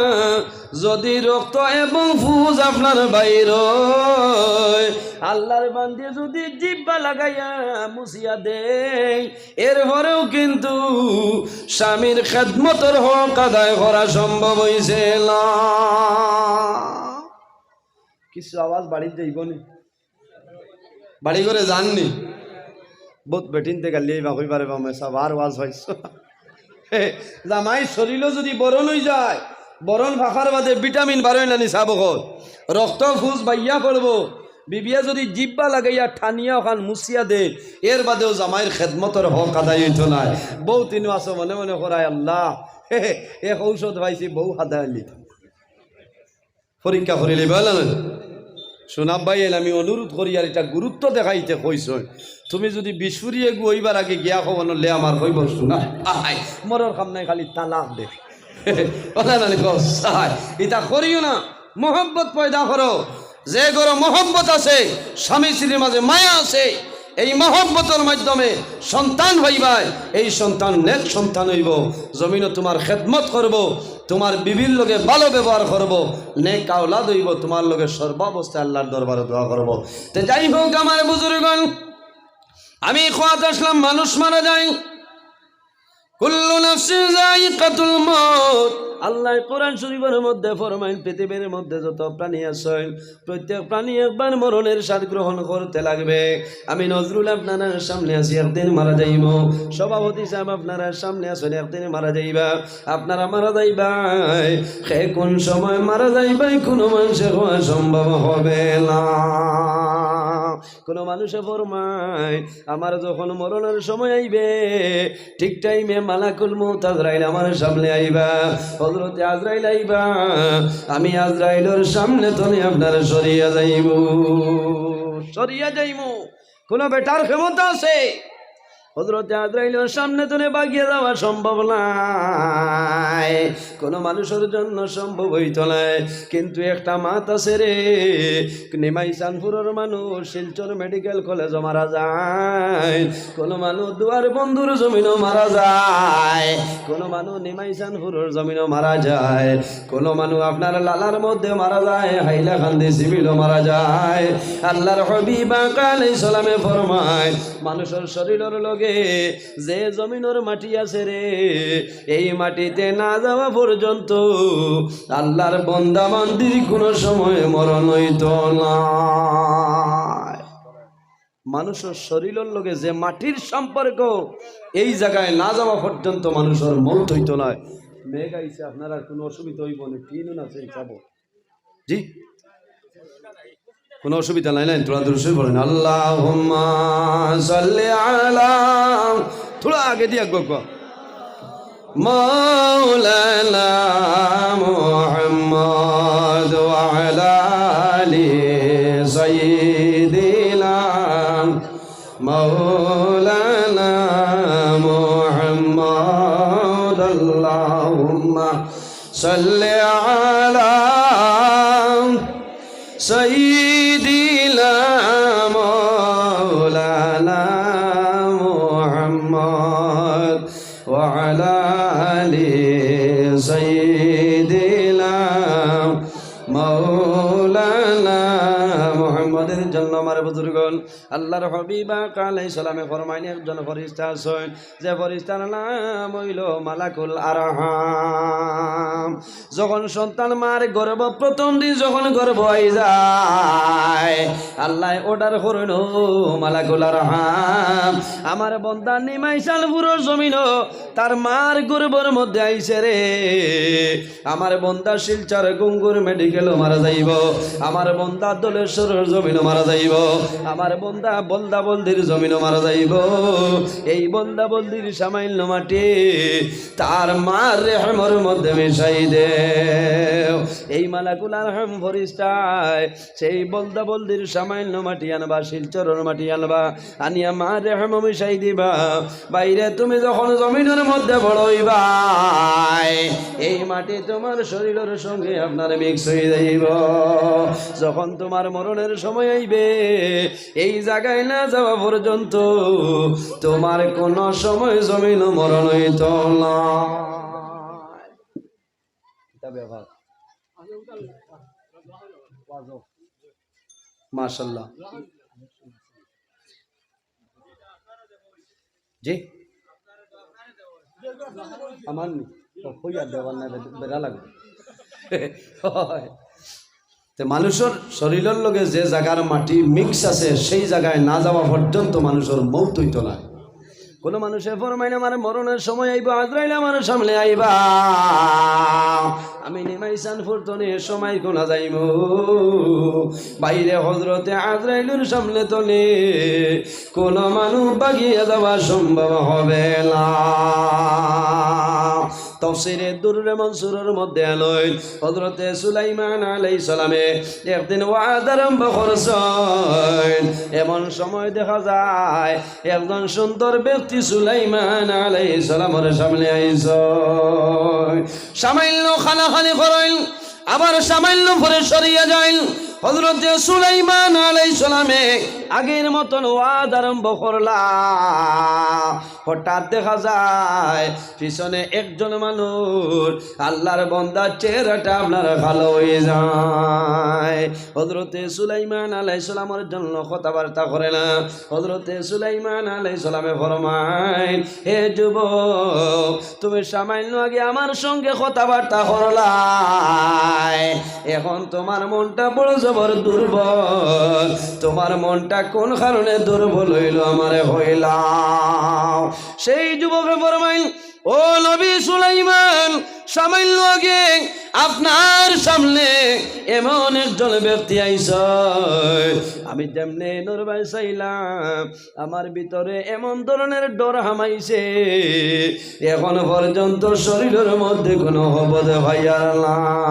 যদি রক্ত এবং ফুজ আপনার বাইর অয়, আল্লাহর বান্দি যদি জিব্বা লাগাইয়া মুছিয়া দেয়, এরপরেও কিন্তু স্বামীর খেদমতর হক আদায় করা সম্ভব অইছে না। কিছু আওয়াজ বাড়িত যাইবো নি? বাড়ি ঘরে যাননি? বউত বেটিন্তে গালি আইবা, কইবা রে বা মেসাব আর ওয়াজ পাইছো। জামাইর শরীলও যদি বরন অই যায়, বরন ফাকার বাদে ভিটামিন বারয় না নি সাব অকল, রক্ত ফুজ বাইয়া পড়বো, বিবিয়ে যদি জিব্বা লাগাইয়া টানিয়া অখান মুছিয়া দেয়, এর বাদেও জামাইর খেদমতর হক আদায় অইতো নায়। বউত ইনো আছো মনে মনে করায়, "আল্লাহ, এক ঔষধ পাইছি, বউ হাদায় নিতাম।" পরীক্ষা করিলিবা না? সোনা ভাই, এলে আমি অনুরোধ করি, আর ইটা গুরুত্ব দেখাইতে কইছইন। তুমি যদি বিষ ফুরিয়ে গু অইবার আগে গিয়া কও, "অনলে আমার কইবো সোনা, আয়, মরর কাম নাই, খালি তালাক দে।" ওলা না নি কও, আয়, ইটা করিও না। মহব্বত পয়দা করো। যে ঘরো মহব্বত আছে, স্বামী স্ত্রীর মাঝে মায়া আছে, এই মহব্বতর মাধ্যমে সন্তান পাইবায়, এই সন্তান নেক সন্তান অইবো, জমিনো তোমার খেদমত করবো, তোমার বিবির লগে ভালো ব্যবহার করবো, নেক আওলাদ অইবো, তোমার লগে সর্বাবস্থায় আল্লাহর দরবারে দোয়া করবো। তে যাই হোক আমার বুজুর্গণ, আমি কওয়াত আসলাম, মানুষ মারা যায়, কুল্লু নাফসিন যায়িকাতুল মউত। আল্লায় কোরআন শরীফর মধ্যে ফরমাইন, পৃথিবীর মধ্যে যত প্রাণী আছইন, প্রত্যেক প্রাণী একবার মরণের স্বাদ গ্রহণ করতে লাগবে। আমি নজরুল আপনারার সামনে আছি, একদিন মারা যাইমু। সভাপতি সাব আপনারার সামনে আছইন, একদিন মারা যাইবা। আপনারা মারা যাইবায়, কে কোন সময় মারা যাইবায়, কুনু মানষে কওয়া সম্ভব হবে না। কুনু মানষে ফরমায়, "আমার যখন মরণর সময় আইবে, ঠিক টাইমে মালাকুল মউত আজরাইল আমার সামনে আইবা।" হযরতে আজরাইল আইবা, আমি আজরাইলর সামনে তনে আপনারা সরিয়া যাইমু, সরিয়া যাইমু। কুনু বেটার ক্ষমতা আছে? হযরতে আজরাইলর সামনে তনে বাগিয়া যাওয়া সম্ভব নায়, কুনু মানুষর জন্য সম্ভব অইতো নায়। কিন্তু একটা মাত আছে রে, নিমাইচানপুরর মানুষ শিলচর মেডিকেল কলেজো মারা যায়, কুনু মানুষ দুয়ার বন্দর জমিনো মারা যায়, কুনু মানুষ নিমাইচানপুরর জমিনো মারা যায়, কুনু মানুষ আপনার লালার মধ্যে মারা যায়, হাইলাকান্দি সিভিলো মারা যায়। আল্লাহর হাবিব আকা আলাইহিস সালামে ফরমায়, মানুষর শরীলর লগে যে জমিনর মাটি আছে রে, এই মাটিতে না যাওয়া পর্যন্ত আল্লাহর বন্দা বান্দির কুনু সময় মরণ অইতো নায়। মানুষর শরীরর লগে যে মাটির সম্পর্ক, এই জাগায় না যাওয়া পর্যন্ত মানুষর মউত অইতো নায়। মেঘ আইছে, আপনারার কুনু অসুবিধা অইবো নি? টিনও না সেই যাবো। জি, কুনু অসুবিধা নাই, নাই? থুড়া দুরুদ শরিফ পড়ইন। আল্লাহুম্মা সাল্লি আলা, থুড়া আগে দিয়া গো, গো। مولانا محمد وعلى آل سيدنا مولانا محمد. اللهم صل على سيدنا مولانا محمد وعلى آل سيدنا مولانا محمد. এর জন্য আমার বুজুর্গণ, আল্লাহর হাবিব আকা আলাইহিস সালামে ফরমাইন, একজন ফেরেশতা আছইন, যে ফেরেশতার নাম অইলো মালাকুল আরহাম। যখন সন্তান মার গর্ভ, প্রথম দিন যখন গর্ভ আই যায়, আল্লায় order করইন, "ও মালাকুল আরহাম, আমার বন্দা নিমাইশানপুরর জমিনো তার মার গর্ভর মধ্যে আইছে রে, আমার বন্দা শিলচর গুঙ্গুর মেডিকেলো মারা যাইবো, আমার বন্দা দলেশ্বরর জমিনো মারা যাইবো, আমার বন্দা বলদা বলদির জমিনো মারা যাইবো। এই বন্দা বলদির সামান্য মাটি তার মার রেহেমর মধ্যে মিশাই দেও।" এই মালাকুল আরহাম ফেরেশতায় সেই বলদা বলদির সামান্য মাটি আনবা, শিলচরর মাটি আনবা, আনিয়া মার রেহেমো মিশাই দিবা। ভাইরে, তুমি যখন জমিনর মধ্যে বড় অইবায়, এই মাটি তুমার শরীরর সঙ্গে আপনার mix অই যাইবো। যখন তুমার মরণর সময় আইবে, এই জাগায় না যাওয়া পর্যন্ত তুমার কুনু সময় জমিনো মরণ অইতো না। কিতা ব্যাপার? মাশাআল্লাহ। জি? আমার নি? তো কইয়া দেওয়ার না, বে-, বেড়া লাগবে। হয়। তে মানুষর শরীরর লগে যে জাগার মাটি mix আছে, সেই জাগায় না যাওয়া পর্যন্ত মানুষর মউত অইতো নায়। কুনু মানুষে ফরমাইন, "আমার মরণর সময় আইবো, আজরাইল আমার সামনে আইবা, আমি নিমাইশানপুর তনে সময় কুনা যাইমু।" ভাইরে, হজরতে আজরাইলর সামনে তনে কুনু মানুষ ভাগিয়া যাওয়া সম্ভব হবে না। তফসিরে দুররে মনসুরর মধ্যে আনইন, হজরতে সুলাইমান আলাইহিস সালামে একদিন ওয়াজ আরম্ভ করছইন। এমন সময় দেখা যায় একজন সুন্দর ব্যক্তি সুলাইমান আলাইহিস সালামর সামনে আইছইন। সামান্য কানাকানি করইন, আবার সামান্য পরে সরিয়া যাইন। হজরতে সুলাইমান আলাইহিস সালামে আগের মতন ওয়াজ আরম্ভ করলা। হঠাৎ দেখা যায় পিছনে একজন মানুষ, আল্লাহর বন্দার চেহারাটা আপনার কালো অই যায়। হজরতে সুলাইমান আলাইহিস সালামর জন্য কথাবার্তা করে না। হজরতে সুলাইমান আলাইহিস সালামে ফরমাইন, "হে যুবক, তুমি সামান্য আগে আমার সঙ্গে কথাবার্তা করলায়, এখন তুমার মনটা বড় জবর দুর্বল, তুমার মনটা কুন কারণে দুর্বল অইলো আমারে কইলাও।" সেই যুবকে ফরমাইন, "ও নবী সুলাইমান, সামান্য আগে আপনার সামনে এমন একজন ব্যক্তি আইছইন, আমি যেমনে এনর বায় চাইলাম, আমার ভিতরে এমন ধরনের ডর হামাইছে, এখন পর্যন্ত শরীরর মধ্যে কুনু হবদে পাইয়ার না।"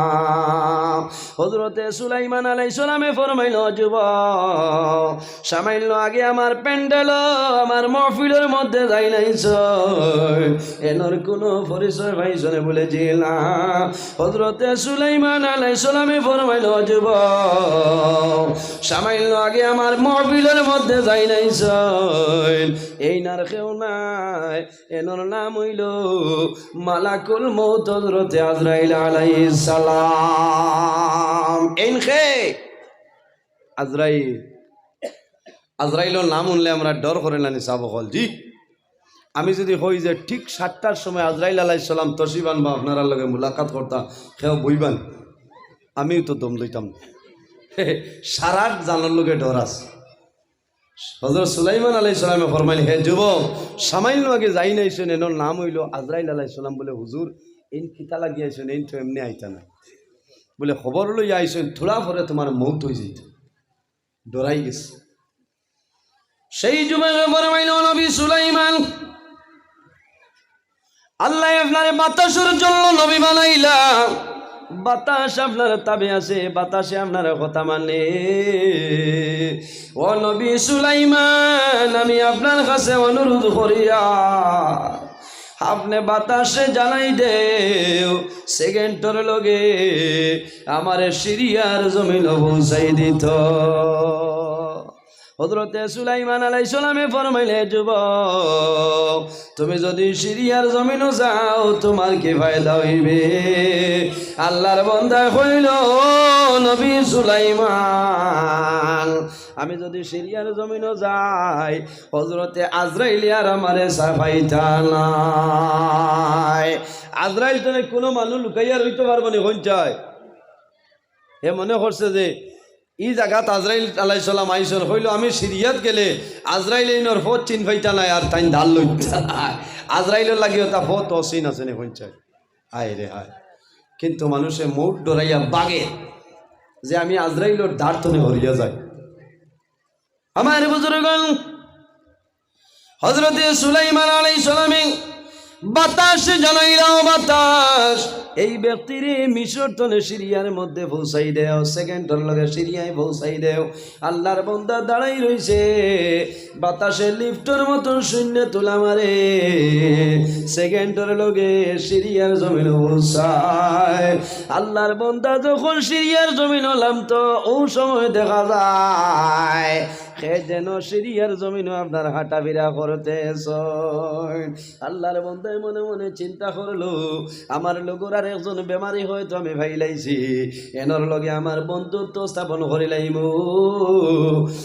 হজরতে সুলাইমান আলাইহিস সালামে ফরমাইন, "ও যুবক, সামান্য আগে আমার প্যান্ডেলো, আমার মহফিলর মধ্যে যাইন আইছইন, এনর কুনু পরিচয় পাইছইন নি?" বলে, "জি না।" হজরতে সুলাইমান আলাইহিস সালামে ফরমাইন, "ও যুবক, সামান্য আগে আমার মহফিলর মধ্যে যাইন আইছইন, এইন আর কেউ নাই, এনর নাম অইলো মালাকুল মউত হজরতে আজরাইল আলাইহিস সালাম।" এইন কে? আজরাইল। আজরাইলর নাম হুনলে আমরার ডর করে না নি সাব অকল? জি। আমি যুদি কই যে ঠিক সাতটার সময় আজরাইল আলাইহিস সালাম তশরিফ আনবা, আপনারার লগে মুলাকাত করতা, কেউ বইবা নি? আমিও তো দম লইতাম না। সারার জানর লগে ডর আছে। হযরত সুলাইমান আলাইহিস সালামে ফরমাইলা, "হে যুবক, সামান্য আগে যাইন আইছইন, এনর নাম অইলো আজরাইল আলাইহিস সালাম।" বলে, "হুজুর, এইন কিতা লাগি আইছইন? এইন তো এমনে আইতা নায়।" বলে, "খবর লইয়া আইছইন, থুড়া পরে তুমার মউত অইযাইতো।" ডরাই গেছে। সেই যুবকে ফরমাইলা, "ও নবী সুলাইমান, আল্লায় আপনারে বাতাসর জন্য নবী বানাইলা, বাতাস আপনার তাবে আছে, বাতাসে আপনার কথা মানে। ও নবী সুলাইমান, আমি আপনার কাছে অনুরোধ করিয়ার, আপনে বাতাসরে জানাই দেও, সেকেন্ডর লগে আমারে সিরিয়ার জমিনো পৌঁছাই দিতো।" হযরতে সুলাইমান আলাইহিস সালামে ফরমাইলা, "যুবক, তুমি যুদি সিরিয়ার জমিনো যাও, তুমার কি ফায়দা অইবে?" আল্লার বন্দায় কইলো, "ও নবী সুলাইমান, আমি যুদি সিরিয়ার জমিনো যাই, হযরতে আজরাইলে আর আমারে ছাড় পাইতা নায়।" আজরাইল তনে কুনু মানুষ লুকাইয়া রইতো পারবো নি, কইন চাই? হে মনে করছে যে ই জাগাত আজরাইল আলাইহিস সালাম আইছইন, কইলো, "আমি সিরিয়াত গেলে আজরাইলে ইনর পথ চিন পাইতা নায়, আর তাইন ধার লইতা নায়।" আজরাইলর লাগি অতা পথ অচিন আছে নি, কইন চাই? হায় রে হায়। কিন্তু মানুষে মউত ডরাইয়া বাগে যে আমি আজরাইলর ধার তনে হরিয়া যাই। আমার বুজুর্গগণ, হযরতে সুলাইমান আলাইহিস সালামে বাতাসরে জানাইলা, "ও বাতাস, এই ব্যক্তিরে মিশর তনে সিরিয়ার মধ্যে পৌঁছাই দেও, সেকেন্ডর লগে সিরিয়ায় পৌঁছাই দেও।" আল্লার বন্দা দাঁড়াই রইছে, বাতাসে লিফটর মতন শূন্য তুলা মারে, সেকেন্ডর লগে সিরিয়ার জমিনো পৌঁছায়। আল্লার বন্দা যখন সিরিয়ার জমিনো লামতো, অউ সময় দেখা যায় হে যেন সিরিয়ার জমিনো আপনার হাঁটাফিরা করতেছইন। আল্লার বন্দায় মনে মনে চিন্তা করলো, "আমার লগর আর একজন বেমারি হয়তো আমি পাইলাইছি, এনর লগে আমার বন্ধুত্ব স্থাপন করিলাইমু।"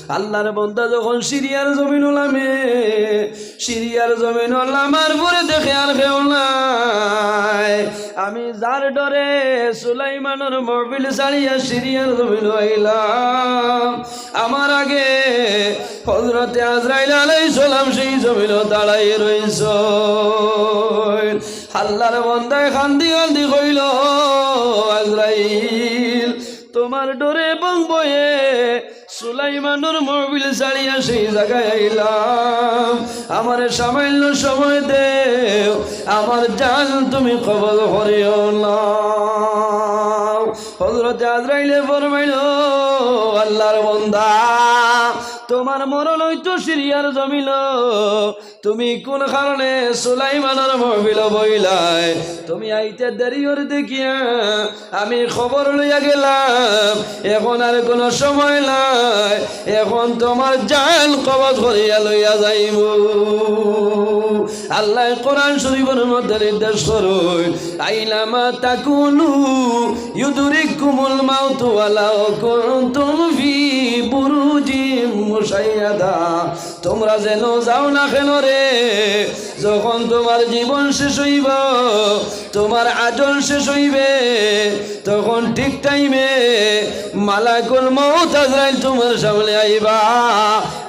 আল্লার বন্দা যখন সিরিয়ার জমিনো লামে, সিরিয়ার জমিনো লামার পরে দেখে আর কেউ নাই। আমি যার ডরে সুলাইমানর মহফিল ছাড়িয়া সিরিয়ার জমিনো আইলাম, আমার আগে হযরতে আজরাইল আলাইহিস সালাম সেই জমিনো দাঁড়াই রইছইন। আল্লার বন্দায় কান্দি কান্দি কইলো, "আজরাইল, তুমার ডরে এবং ভয়ে সুলাইমানর মহফিল ছাড়িয়া সেই জাগায় আইলাম। আমারে সামান্য সময় দেও, আমার জান তুমি কবজ করিও না।" হযরতে আজরাইলে ফরমাইলো, "আল্লার বন্দা, তুমার মরণ অইতো সিরিয়ার জমিনো, তুমি কুন কারণে সুলাইমানর মহফিলো বইলায়? তুমি আইতে দেরি অর দেখিয়া আমি খবর লইয়া গেলাম, এখন আর কুনু সময় নাই, এখন তুমার জান কবজ করিয়া লইয়া যাইমু।" আল্লায় কোরআন শরীফর মধ্যে নির্দেশ করইন, "আইনামা তাকুনু ইউদরিককুমুল মাউতু ওয়ালাউ কুনতুম ফি বুরুজিম মুশাইয়াদা।" তুমরা যেনো যাও না কেনো রে, যখন তুমার জীবন শেষ অইবো, তুমার আজল শেষ অইবে, তখন ঠিক টাইমে মালাকুল মউত আজরাইল তুমার সামনে আইবা।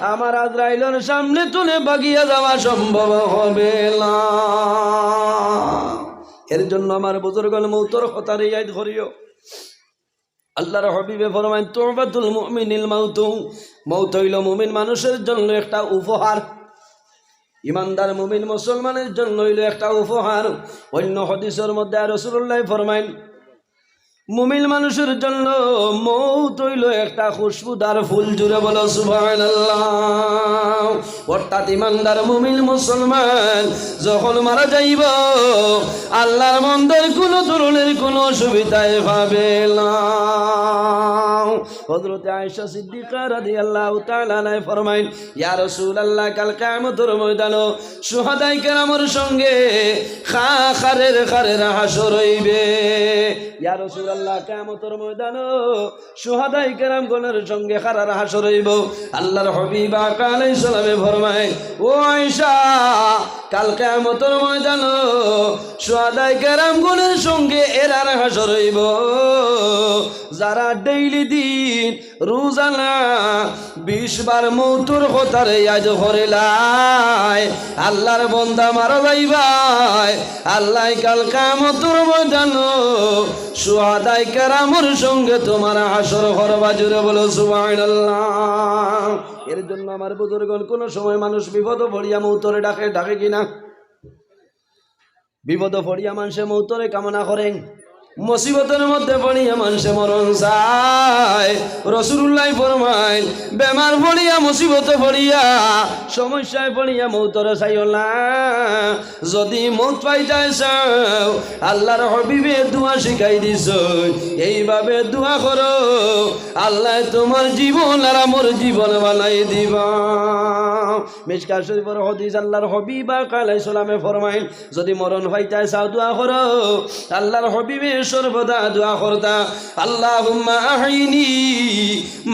আমার আজরাইলর সামনে তনে ভাগিয়া যাওয়া সম্ভব হবে না। এর জন্য আমার বুজুর্গগণ, মউতর কথারে ইয়াদ করিও। আল্লার হাবিবে ফরমাইন, "তুহফাতুল মুমিনিল মাউতু", মউত অইলো মুমিন মানুষর জন্য একটা উপহার, ইমানদার মুমিন মুসলমানর জন্য অইলো একটা উপহার। অইন্য হাদিসর মধ্যে রাসুলুল্লায় ফরমাইন, মুমিন মানুষর জন্য মউত অইলো একটা খুশবুদার ফুল। জুরে বলো সুবহানাল্লাহ। অর্থাৎ ইমানদার মুমিন মুসলমান যখন মারা যাইবো, আল্লার বন্দার কুনু ধরনের কুনু অসুবিধায় পাবে না। হযরতে আয়েশা সিদ্দিকা রাদিয়াল্লাহু তাআলা আনহা ফরমাইন, "ইয়া রাসুলাল্লাহ, কাল কিয়ামতর ময়দানো শুহাদায়ে কেরামর সঙ্গে খা-, কারের কারের হাশর অইবে।" ইয়া রাসুলাল্লাহ, কিয়ামতর ময়দানো শুহাদায়ে কেরামগণর সঙ্গে কারার হাশর অইবো। আল্লার হাবিব আকা আলাইহিস সালামে ফরমাইন, "ও আয়েশা, কাল কিয়ামতর ময়দানো শুহাদায়ে কেরামগণর সঙ্গে এরার হাশর অইবো, যারা ডেইলি রোজানা বিশ বার মৌতর কথারে ইয়াদ করিলায়। আল্লাহর বন্দা মারা যাইবায়, আল্লায় কাল কিয়ামতর ময়দানো শুহাদায়ে কেরামর সঙ্গে তুমার হাশর করবা। জোরে বলো সুবহানাল্লাহ। এর জন্য আমার বুজুর্গণ, কোনো সময় মানুষ বিপদো পড়িয়া মৌতরে ডাকে, ডাকে কিনা? বিপদো পড়িয়া মানষে মৌতরে কামনা করে, মুসিবতর মধ্যে পড়িয়া মানষে মরণ চায়। রাসুলুল্লায় ফরমাইন, বেমার পড়িয়া, মুসিবতো পড়িয়া, সমস্যায় পড়িয়া মৌতরে চাইও না। যদি মৌত পাইতায় চাও, আল্লাহর হাবিবে দোয়া শিখাই দিছইন, এইভাবে দোয়া করো, আল্লায় তুমার জীবন আর আমরার জীবন বানাই দিবা। মিশকাত শরীফর হাদিস, আল্লাহর হাবিব পাক আলাইহিস সালামে ফরমাইন, যদি মরণ পাইতায় চাও, দোয়া করো। আল্লাহর হাবিবে সর্বদা দোয়া করতা, আল্লাহুম্মা আহিনি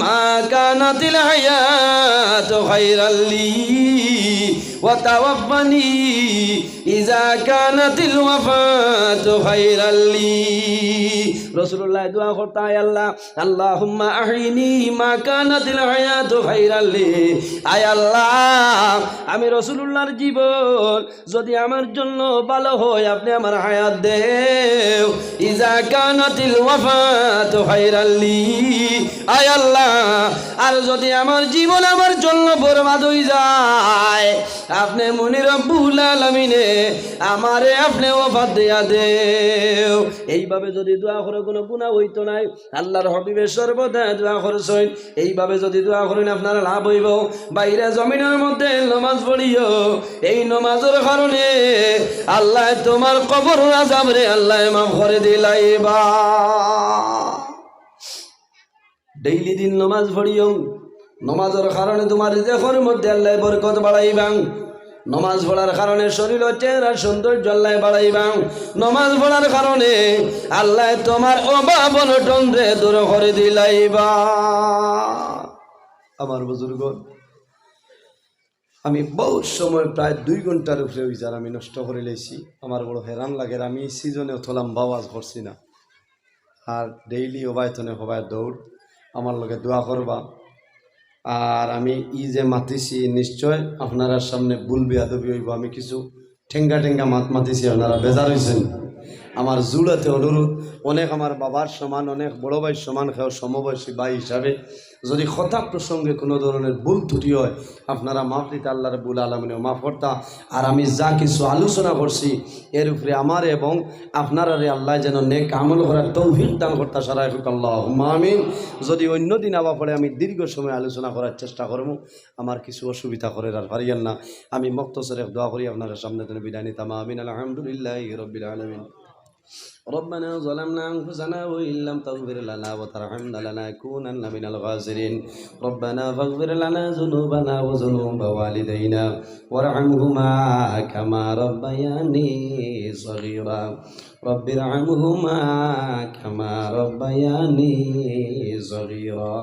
মা কানাতিল হায়াতু খাইরাল লি, ওয়া তাওয়াফফানি ইযা কানাতিল ওয়াফাতু খাইরাল লি। রাসুলুল্লায় দোয়া করতা, আয় আল্লাহ, আল্লাহুম্মা আহিনি মা কানাতিল হায়াতু খাইরাল লি। আয় আল্লাহ, আমি রাসুলুল্লাহর জীবন যদি আমার জন্য ভালো হয়, আপনে আমার হায়াত দেও। ইযা কানাতিল ওয়াফাতু খাইরাল লি। আয় আল্লাহ, আর যদি আমার জীবন আমার জন্য বরবাদ অই যায়, আপনে মনি রব্বুল আলামিনে আমারে আপনে ওফাত দিয়া দেও। এইভাবে যদি দোয়া করো, কোনো গুনা অইতো নায়। আল্লাহর হাবিবে সর্বদা দোয়া করছইন। এইভাবে যদি দোয়া করইন, আপনার লাভ অইবো। বাইরে জমিনর মধ্যে নমাজ পড়িও, এই নমাজর কারণে আল্লায় তুমার কবরর আযাবরে আল্লায় মাফ করি দিলাইবা। ডেইলি দিন নমাজ পড়িও, নমাজর কারণে তুমার রিজিকর মধ্যে আল্লায় বরকত বাড়াইবা। নমাজ পড়ার কারণে শরীরর চেহারার সৌন্দর্য আল্লায় বাড়াইবা। নমাজ পড়ার কারণে আল্লায় তুমার অভাব অনটনরে দূর করি দিলাইবা। আমার বুজুর্গ, আমি বউত সময়, প্রায় দুই ঘন্টার উপরে অই যার, আমি নষ্ট করিলাইছি। আমার বড় হেরান লাগের, আমি সিজনে অত লাম্বা ওয়াজ করছি না। আর ডেইলি হবায় তনে হবায় দৌড়, আমার লগে দোয়া করবা। আর আমি ই যে মাতিছি, নিশ্চয় আপনারার সামনে ভুল বেয়াদবি অইবো, আমি কিছু ঠেঙ্গা ঠেঙ্গা মাত মাতিছি, আপনারা বেজার অইছেন। আমার জুড়াতে অনুরোধ, অনেক আমার বাবার সমান, অনেক বড় ভাইর সমান, কেউ সমবয়সী ভাই হিসাবে যদি কথা প্রসঙ্গে কোনো ধরনের ভুল ত্রুটি হয়, আপনারা মাফ দিতা, আল্লাহ রাব্বুল আলামিনে মাফ করতা। আর আমি যা কিছু আলোচনা করছি, এর উপরে আমার এবং আপনারারে আল্লায় যেন নেক আমল করার তৌফিক দান করতা, সারাই হোক আল্লাহুম্মা আমিন। যদি অন্য দিন আবার পরে আমি দীর্ঘ সময় আলোচনা করার চেষ্টা করমু, আমার কিছু অসুবিধা করের আর পারিয়ার না। আমি মখতসর এক দোয়া করি আপনারার সামনে তনে বিদায় নিতাম। আমিন। আলহামদুলিল্লাহি রাব্বিল আলামিন। ربنا ظلمنا أنفسنا وإن لم تغفر لنا وترحمنا لنكونن من الخاسرين. ربنا فاغفر لنا ذنوبنا وذنوب والدينا وارحمهما كما ربياني صغيرا. رب ارحمهما كما ربياني صغيرا.